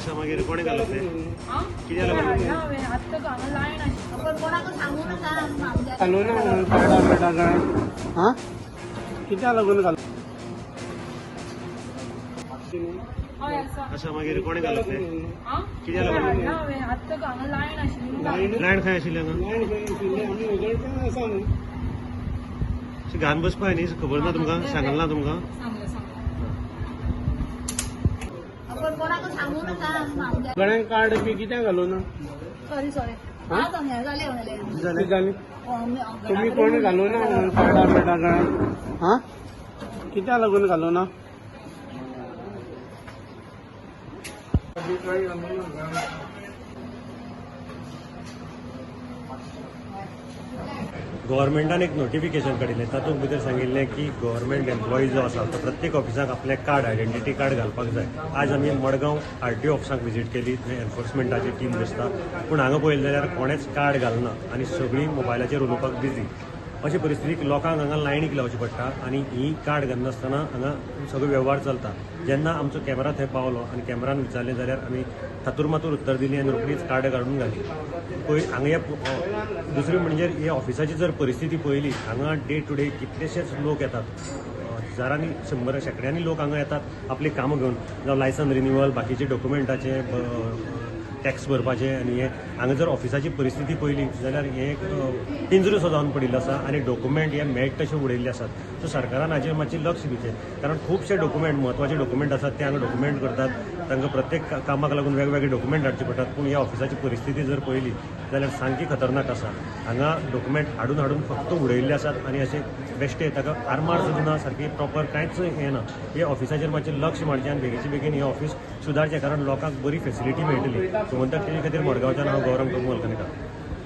अशें मागीर कोणें घालप तें? कित्याक लागून? घालूं ना म्हणून कार्डां बिर्डां गळ्याक हां कित्याक लागून घालूं? अशें मागीर कोणें घालप तें? कित्याक लागून? लायन खंय आशिल्ली हांगा? लायन खंय आशिल्ली आमी उजळपण आसा न्हू. अशें घाण बसपा न्ही, खबर ना तुमकां? सांगलें ना तुमकां? गळ्याक कार्ड बी कित्याक घालूं ना? सॉरी सॉरी, कितें जालें? तुमी कोण घालूं ना म्हणून कार्डां बिर्डां गळ्याक हां कित्याक लागून घालूं ना? गव्हर्मेंटान एक नोटिफिकेशन काडिल्लें, तातूंत भितर सांगिल्लें की गव्हर्मेंट एम्प्लॉई जो आसा तो प्रत्येक ऑफिसाक आपलें कार्ड, आयडेंटिटी कार्ड घालपाक जाय. आज आमी मडगांव आरटीओ ऑफिसाक विजीट केली, थंय एनफोर्समेंटाची टीम बसता, पूण हांगा पळयलें जाल्यार कोणेंच कार्ड घालना आनी सगळीं मोबायलाचेर उलोवपाक बिजी. अशे परिस्थितीक लोकांक हांगा लायनीक लावची पडटा आनी ही कार्ड घालनासतना हांगा सगळो वेव्हार चलता. जेन्ना आमचो कॅमेरा थंय पावलो आनी कॅमेरान विचारलें जाल्यार आमी थातूरमातूर उत्तर दिली आनी रोखडीच कार्ड काडून घाली. पळय हांगा ह्या दुसरी म्हणजे हे ऑफिसाची जर परिस्थिती पळयली, हांगा डे टू डे कितलेशेच लोक येतात, हजारांनी शंबर शेंकड्यांनी लोक हांगा येतात आपली कामां घेवन, जावं लायसन रिन्युअल, बाकीचे डॉक्युमेंटाचे, टॅक्स भरपाचे. आनी हे हांगा जर ऑफिसाची परिस्थिती पळयली जाल्यार हे एक पिंजरो सो जावन पडिल्लो आसा आनी डॉक्युमेंट हे मेळटा तशे उडयल्ले आसात. सो सरकारान हाचेर मातशें लक्ष दिवचें, कारण खुबशे डॉक्युमेंट, म्हत्वाचे डॉक्युमेंट आसात ते हांगा डॉक्युमेंट करतात, तांकां प्रत्येक कामाक लागून वेगवेगळे डॉक्युमेंट हाडचे पडटात. पूण ह्या ऑफिसाची परिस्थिती जर पळयली जाल्यार सामकी खतरनाक आसा. हांगा डॉक्युमेंट हाडून हाडून फक्त उडयल्ले आसात आनी अशे बेश्टे ताका आरमार सुद्दां ना, सारकी प्रॉपर कांयच हें ना. हे ऑफिसाचेर मातशें लक्ष मारचें आनी बेगीचे बेगीन हें ऑफिस सुदारचें, कारण लोकांक बरी फेसिलिटी मेळटली. सो म्हणटा तेजे खातीर मडगांवच्यान हांव गौरंग प्रभू मलकनिका.